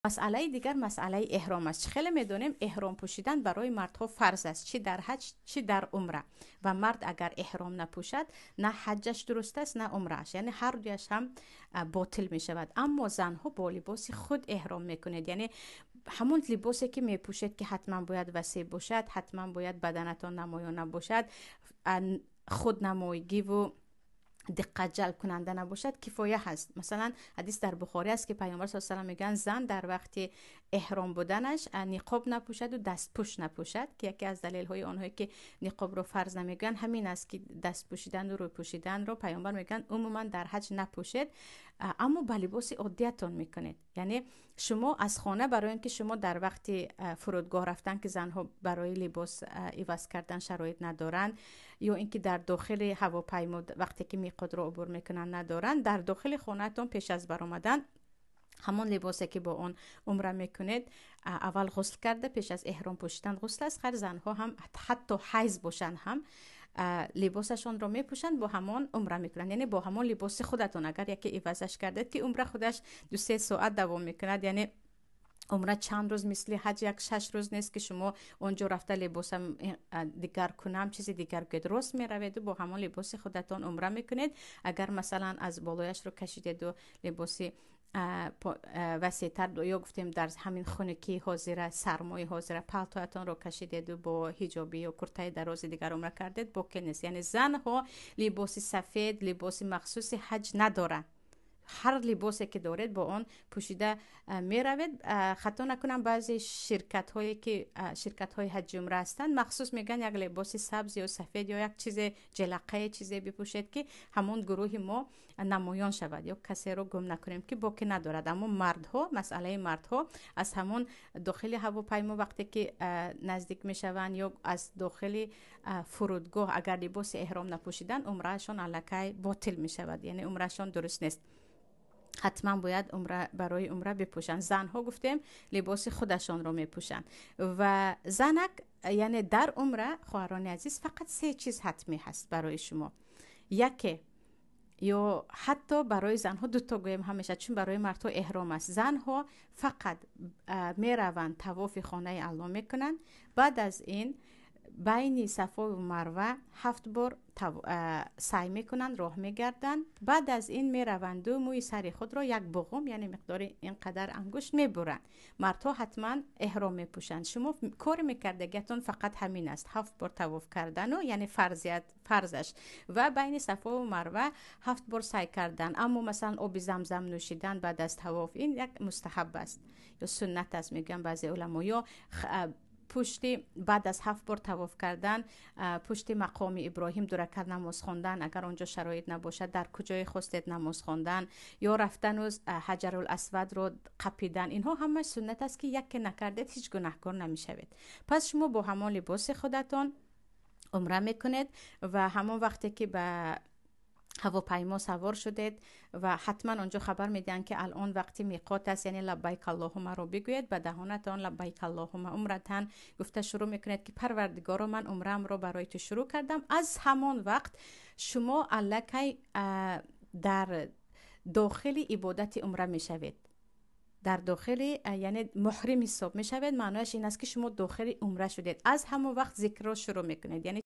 Масъалаи дигар масъалаи эҳром аст. Чӣ хеле медонем, эҳром пӯшидан барои мардҳо фарз аст, чӣ дар ҳаҷ, чӣ дар умра. Ва мард агар эҳром напӯшад, на ҳаҷҷаш дуруст аст, на умрааш, яъне ҳар дуяш ҳам ботил мешавад. Аммо занҳо бо либоси худ эҳром мекунед, яъне ҳамон либосе, ки мепӯшед, ки ҳатман бояд васеъ бошад, ҳатман бояд баданатон намоён набошад, худнамоигиву диққат ҷалбкунанда набошад, кифоя ҳаст. Масалан, ҳадис дар Бухорӣ аст, ки Паёмбар с салам мегӯянд: зан дар вақти эҳром буданаш ниқоб напӯшаду дастпӯш напӯшад, ки яке аз далелҳои онҳое, ки ниқобро фарз намегӯянд, ҳамин аст, ки даст пӯшидану рӯй пӯшиданро Паёмбар мегӯянд, умуман дар ҳаҷ напӯшед, аммо ба либоси оддиятон мекунед. Яъне шумо аз хона, барои он ки шумо дар вақти фурудгоҳ рафтан, ки занҳо барои либос иваз кардан шароит надоранд, ё ин ки дар дохили ҳавопаймо вақте ки миқотро убур мекунанд, надоранд, дар дохили хонаатон пеш аз баромадан ҳамон либосе, ки бо он умра мекунед, аввал ғусл карда, пеш аз эҳром пӯшидан ғусл аст. Хайр, занҳо ҳам ҳатто ҳайз бошанд ҳам либосашонро мепӯшанд, бо ҳамон умра мекунанд, яъне бо ҳамон либоси худатон. Агар яке ивазаш кардед, ки умра худаш 2-3 соат давом мекунад, яъне умра чанд рӯз, мисли ҳаҷ як 6 рӯз нест, ки шумо он ҷо рафта либосам дигар кунам, чизи дигар гӯед. Рост мераведу бо ҳамон либоси худатон умра мекунед. Агар, масалан, аз болояшро кашидеду либоси васеътар, ё гуфтем, дар ҳамин хунукии ҳозира, сармои ҳозира палтоятонро кашидеду бо ҳиҷобӣ ё куртаи дарози дигар умра кардед, боке нест. Яъне занҳо либоси сафед, либоси махсуси ҳаҷ надоранд. Ҳар либосе, ки доред, бо он пӯшида меравед. Хато накунам, баъзе ширкатҳое, ки ширкатҳои ҳаҷи умра ҳастанд, махсус мегӯянд, як либоси сабз ё сафед ё як чизе, ҷалақае, чизе бипӯшед, ки ҳамон гурӯҳи мо намоён шавад ё касеро гум накунем, ки боке надорад. Аммо мардҳо, масъалаи мардҳо, аз ҳамон дохили ҳавопаймо вақте ки наздик мешаванд ё аз дохили фурудгоҳ, агар либоси эҳром напӯшиданд, умраашон аллакай ботил мешавад, яъне умраашон дуруст нест. Ҳатман бояд умра, барои умра бипӯшанд. Занҳо, гуфтем, либоси худашонро мепӯшанд. Ва занак, яъне дар умра, хоҳарони азиз, фақат се чиз ҳатмӣ ҳаст барои шумо. Яке, ё ҳатто барои занҳо дуто гӯем ҳамеша, чун барои мардҳо эҳром аст. Занҳо фақат мераванд, тавофи хонаи Алло мекунанд, баъд аз ин байни Сафову Марва ҳафт бор сай мекунанд, роҳ мегарданд. Баъд аз ин мераванду мӯи сари худро як буғум, яъне миқдори ин қадар ангушт, мебуранд. Мардҳо ҳатман эҳром мепӯшанд. Шумо кори мекардагиатон фақат ҳамин аст: ҳафт бор тавоф кардану, яъне фарзият, фарзаш, ва байни Сафову Марва ҳафт бор сай кардан. Аммо, масалан, оби Замзам нӯшидан баъд аз тавоф, ин як мустаҳаб аст ё суннат аст, мегӯянд баъзе уламо, ё пушти, баъд аз ҳафт бор тавоф кардан, пушти мақоми Иброҳим ду ракат намоз хондан, агар он ҷо шароит набошад, дар куҷое хостед намоз хондан, ё рафтану Ҳаҷарул Асвадро қапидан, инҳо ҳамаш суннат аст, ки яке накардед, ҳеҷ гунаҳкор намешавед. Пас шумо бо ҳамон либоси худатон умра мекунед ва ҳамон вақте ки ба ҳавопаймо савор шудед ва ҳатман онҷо хабар медиҳанд, ки алон вақти миқот аст, яъне лаббайк аллоҳумаро бигӯед ба даҳонатон, лаббайк аллоҳума умратан гуфта шурӯъ мекунед, ки Парвардигоро, ман умраамро барои ту шурӯъ кардам. Аз ҳамон вақт шумо аллакай дар дохили ибодати умра мешавед, дар дохили, яъне муҳрим ҳисоб мешавед. Маънояш ин аст, ки шумо дохили умра шудед. Аз ҳамон вақт зикрро шурӯъ мекунед, яъне